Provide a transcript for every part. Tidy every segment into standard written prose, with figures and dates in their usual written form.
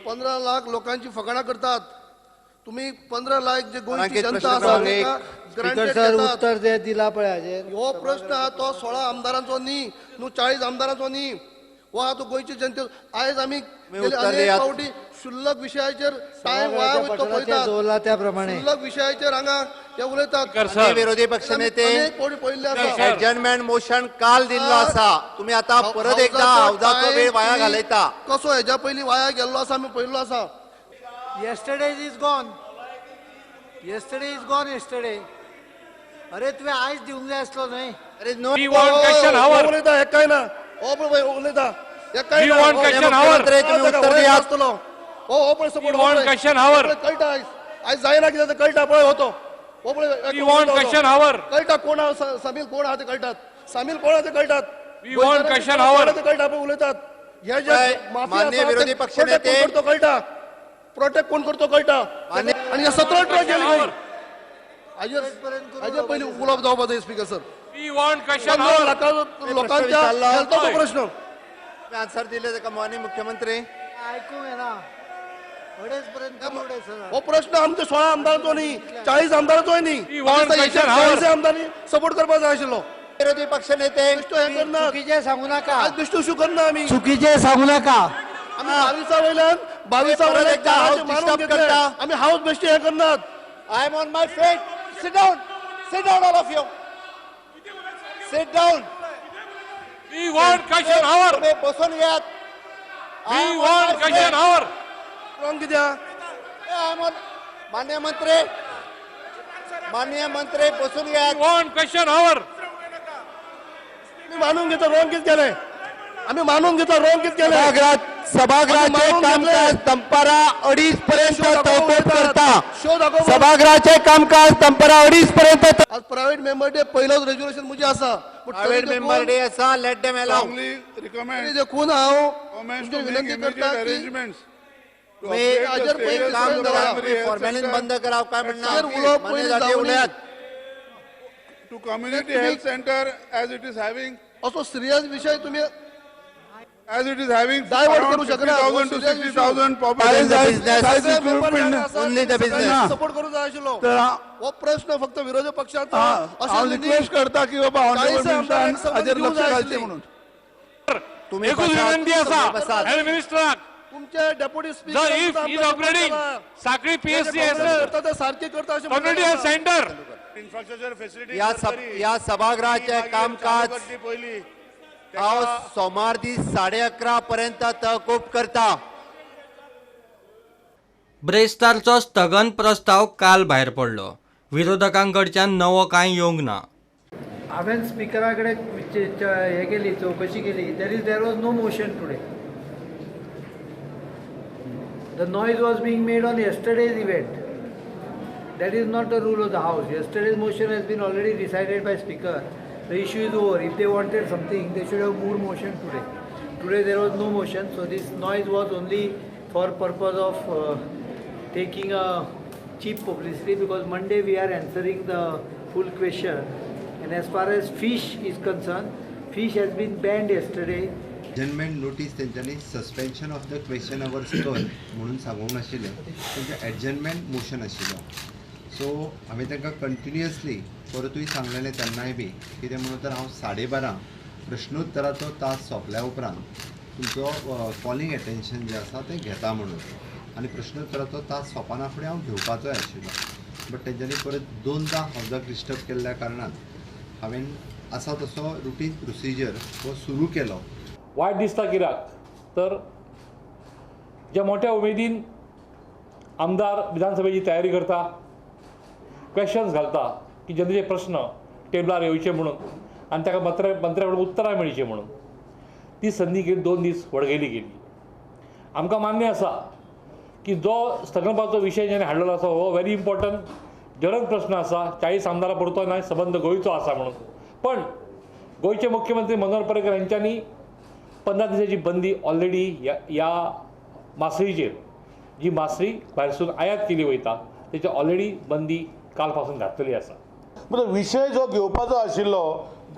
15 लाख लोकांची फकाणां करतात तुम्ही. 15 लाख जे गोंयची रांकेत जनता प्रश्न आसा क्रमांक एक. तांकां स्पीकर granted sir, घेतात. उत्तर जे दिला पळय हाजेर. हो प्रश्न आहा तो 16 आमदारांचो न्ही, न्हू 40 आमदारांचो न्ही. हो आहा तो गोंयची जनते. आयज आमी गेले उत्तर अनेक दियात. फावटी क्षुल्लक विशयाचेर टायम वाया सभागृहाच्या वयता तो पटलाचेर पळयतात. दवरला त्या प्रमाणे. क्षुल्लक विशयाचेर हांगा ते उलयतात. स्पीकर माननीय सर, विरोधी पक्षनेते, अनेक फावटी पळयल्ले आसा. एडजर्नमेंट मोशन काल दिल्लो आसा. तुम्ही आता परत एकदा हावजाचो time वेळ वाया तुम्ही घालयता. कसो हेज्या पयलीं वाया गेल्लो आसा, आमी पळयल्लो आसा. Yesterday is gone, yesterday is gone, yesterday. अरे, तुवें आयज दिवंक जाय आसलो न्हय? There is no We want question hour. उलयता, हें काय ना. हो पळय, उलयता, हें काय We ना. want हो, question hour. मुख्यमंत्री, तुम्ही उत्तर दियात. आसतलो. हो हो पळय support. We want question hour. कळटा आयज. आयज जायना कितें तें कळटा. पळय होतो, हो पळय. We want question hour. कळटा कोण आहा, सामील कोण आहा ते कळटात. सामील कोण आहा ते कळटात. We want question hour. कोण आहा ते कळटा. पळय उलयतात हे जे पळय, माफिया माननीय आसा ते विरोधी पक्षनेते. protect कोण करतो कळटा. प्रोटेक्ट कोण करतो कळटा. आणि हे 17 ट्रक गेले. हाजेर हाजेर पयलीं उलोवप जावपा जाय, speaker sir. We want question 15 hour. लाखां लोकांच्या विचारला. हेल्थाचो प्रश्न. आन्सर दिले ताका माननीय मुख्यमंत्री. आयकूंक येना. 2:30 पर्यंत करून उडय सर. हो प्रश्न आमच्या 16 आमदारांचो न्ही, 40 आमदारांचोय न्ही. We want question hour. 40 आमदारांनी सपोर्ट करपाक जाय आशिल्लो. विरोधी पक्षनेते, बेश्टो हें करनात. चुकीचें सांगू नाका. आज बेश्टो इशू करना आमी. चुकीचें सांगू नाका. आमी 22 वयल्यान, 22 परत वयल्यान एकदा house मानून disturb घेतलें. करता. आमी हाऊस बेश्टे हें करनात. I am on my feet. Sit down, sit down, all of you, sit down. We want question hour. तुम्ही बसून घेयात. We want question hour. Wrong कित्याक? माननीय मंत्री, माननीय मंत्री, बसून घेयात. We want question hour. आमी मानून घेतो रॉंग कितें केलें. आमी मानून घेतो रॉंग कितें केलें. सभागृहात सभागृहाचे आम्ही मानून कामकाज घेतले. दनपारा 2:30 पर्यंत तहकूब करता. शो दाखोवप. सभागृहाचे कामकाज दनपारा 2:30 पर्यंत. आज प्रायव्हेट मेंबर डे पयलोच रेजोल्युशन म्हजे आसा, पूण तरी प्रायव्हेट देखून- मेंबर डे आसा, let them allow. Strongly recommend तरी देखून हांव government तुमची to make विनंती immediate करता की arrangements to तुम्ही upgrade the हाजेर पयलीं status काम of the करा. primary health फॉर्मेलिन sector बंद करा काय म्हणणार. हाजेर उलोवप मान्य पयलीं जाती जावनी. उलयात. to community health center as it is having असो सिरियस विशय तुम्ही as it is having Divert around करू शकना. 50,000 to serious issue. 60,000 Only population. the business. Only the business. Support करूंक जाय आशिल्लो. तर हो प्रश्न फक्त विरोधी पक्षाचा अशें हांव न्ही. रिक्वेस्ट करता की बाबा ऑनरेबल 40 मिनिस्टरान आमदारांक संबंद हाजेर दिवंक लक्ष जाय घालचें आशिल्ली. म्हणून. तुम्ही एकूच बसात, विनंती आसा तुम्ही बसात. हेल्थ मिनिस्टराक, तुमचे डेप्युटी स्पीकर जर if is upgrading Sanquelim PHC करता ते सारखे करता अशें community health centre. Infrastructure facility या सभागृहाचे कामकाज पयली हांव सोमार दीस 11:30 पर्यंत तहकूब करता. ब्रेस्तारचो स्थगन प्रस्ताव काल भायर पडलो. विरोधकांकडच्यान नवो कांय येवंक ना. हांवें स्पिकरा कडेन हे केली, चवकशी केली. There was no motion today. The noise was being made on yesterday's event. That is not the rule of the house. Yesterday's motion has been already decided by speaker. The issue is over. If they wanted something, they should have moved motion today. Today there was no motion, so this noise was only for purpose of taking a cheap publicity, because Monday we are answering the full question. And as far as fish is concerned, fish has been banned yesterday. Adjournment notice तेंच्यांनी suspension of the question hours कर म्हणून सांगूंक नाशिल्लें. तेंचें adjournment motion आशिल्लो. So हांवें तांकां continuously परतूय सांगलेलें तेन्नाय बी, कितें म्हणून तर हांव 12:30 प्रश्नोत्तराचो तास सोंपल्या उपरांत तुमचो कॉलिंग एटेन्शन जें आसा तें घेता म्हणून. आनी प्रश्नोत्तराचो तास सोंपना फुडें हांव घेवपाचोय आशिल्लो, बट तेंच्यांनी परत दोनदां हावजाक डिस्टर्ब केल्ल्या कारणान हांवें आसा तसो रुटीन प्रोसिजर हो सुरू केलो. वायट दिसता कित्याक तर ज्या मोठ्या उमेदीन आमदार विधानसभेची तयारी करता, क्वेश्चन्स घालता की जनतेचे प्रश्न टेबलार येवचे म्हणून आनी ताका मंत्र्या कडून उत्तरां मेळची म्हणून, ती संदी गेली, 2 दीस वडगेली गेली. आमकां मान्य आसा की जो स्थगनपाचो विशय जेणे हाडलेलो आसा हो व्हेरी इम्पॉर्टंट ज्वलंत प्रश्न आसा. 40 आमदारां पुरतो न्हय, सबंद गोंयचो आसा म्हणून. पण गोंयचे मुख्यमंत्री मनोहर पर्रीकर हेंच्यांनी 15 दिसाची बंदी ऑलरेडी ह्या मासळीचेर, जी मासळी भायरसून आयात केली वयता, तेची ऑलरेडी बंदी काल पासून घातलेली आसा. म्हणजे विशय जो घेवपाचो आशिल्लो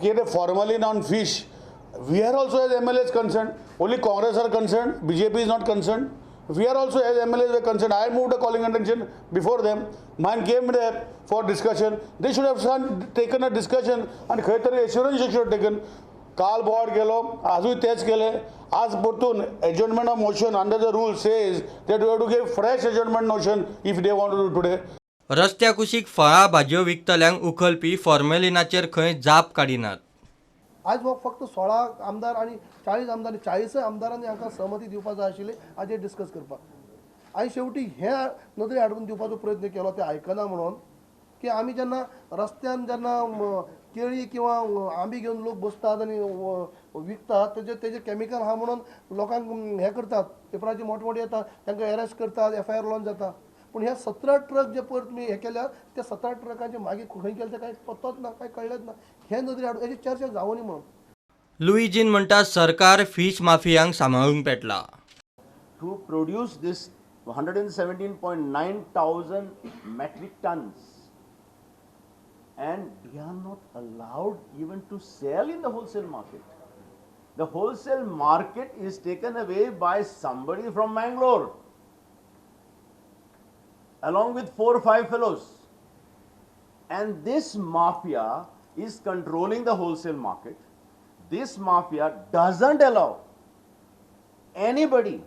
कितें formalin on fish, we are also as MLAs concern. Only Congress are concern, BJP is not concern. We are also as MLAs were concerned. I moved a calling attention before them. Mine came there for discussion. They should have taken a discussion आनी खंय तरी assurance should have taken. काल बोवाळ केलो, आजूय तेच केले. आज परतून adjournment of motion under the rule says that you have to give fresh adjournment motion if they want to do today. रस्त्या कुशीक फळां भाजयो विकतल्यांक उखलपी फॉर्मेलिनाचेर खंय जाप काडिनात. आज हो फक्त 16 आमदार आनी 40 आमदार, 40 आमदारांनी हांकां सहमती दिवपाक जाय आशिल्ली हाजेर डिस्कस करपाक. आनी शेवटी हे नदरे हाडून दिवपाचो प्रयत्न केलो ते आयकना म्हणून की आमी जेन्ना रस्त्यान जेन्ना केळी किंवा आंबी घेवन लोक बसतात आनी विकतात तेजे केमिकल आहा म्हणून लोकांक हें करतात, पेपराचे मोठे मोठे येतात, तांकां एरेस्ट करतात, एफआयआर लॉन्च जाता. पूण हे 17 ट्रक जे पयर तुमी हें केल्या त्या 17 ट्रकांचे मागीर खंय गेले ते कांय पत्तोच ना, कांय कळ्ळेंच ना. हे नदरे हाडून हेची चर्चा जावनी म्हणून. लुईजीन म्हणटा सरकार फिश माफियांक सांबाळूंक पेटला. To produce this 117.9 thousand metric tons, and we are not allowed even to sell in the wholesale market. The wholesale market is taken away by somebody from Mangalore, along with 4 or 5 fellows. And this mafia is controlling the wholesale market. This mafia doesn't allow anybody,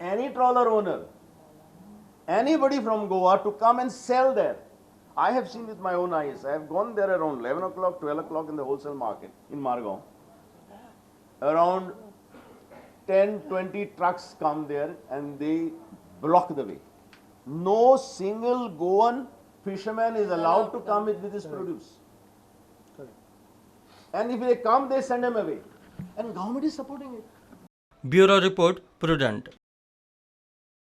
any trawler owner, anybody from Goa to come and sell there. I have seen with my own eyes. I have gone there around 11 o'clock, 12 o'clock in the wholesale market in Margao. Around 10, 20 trucks come there and they block the way. No single Goan fisherman is allowed to come with his produce. And if they come, they send them away. And government is supporting it. Bureau report, Prudent.